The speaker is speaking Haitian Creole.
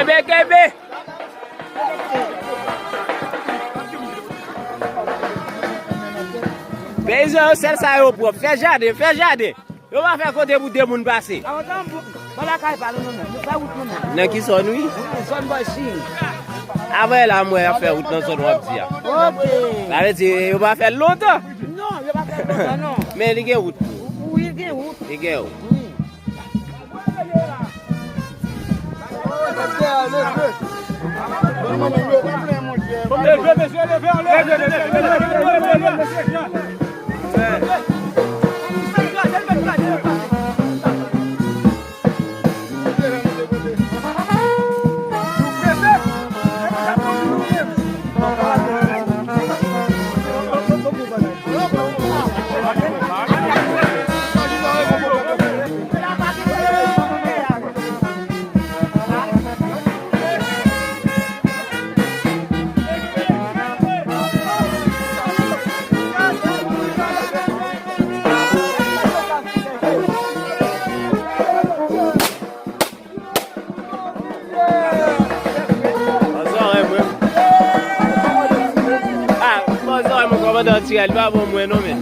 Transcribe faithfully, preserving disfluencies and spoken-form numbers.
Kenbe, kenbe! Peyizan yo, sèl sa yo pwòp. Fè jaden, fè jaden. Yo pa fè kote pou de moun pase. Avan tan, bon, bon lakay pa nou, nou menm. Nou fè wout nou menm. Nan ki zòn, wi? Zòn Bòy Chim. Avè la, m wè y ap fè wout nan zòn w ap di a. Ok. Sa vle di, yo pa fè l lontan. Non, yo pa fè l lontan, non. Men li gen wout. Wi, li gen wout. Li gen wout. Wi. Bò zòrèy mwen. Ah, bò zòrèy mwen, kòmandan Tirèl, li pa bon mwen non, men.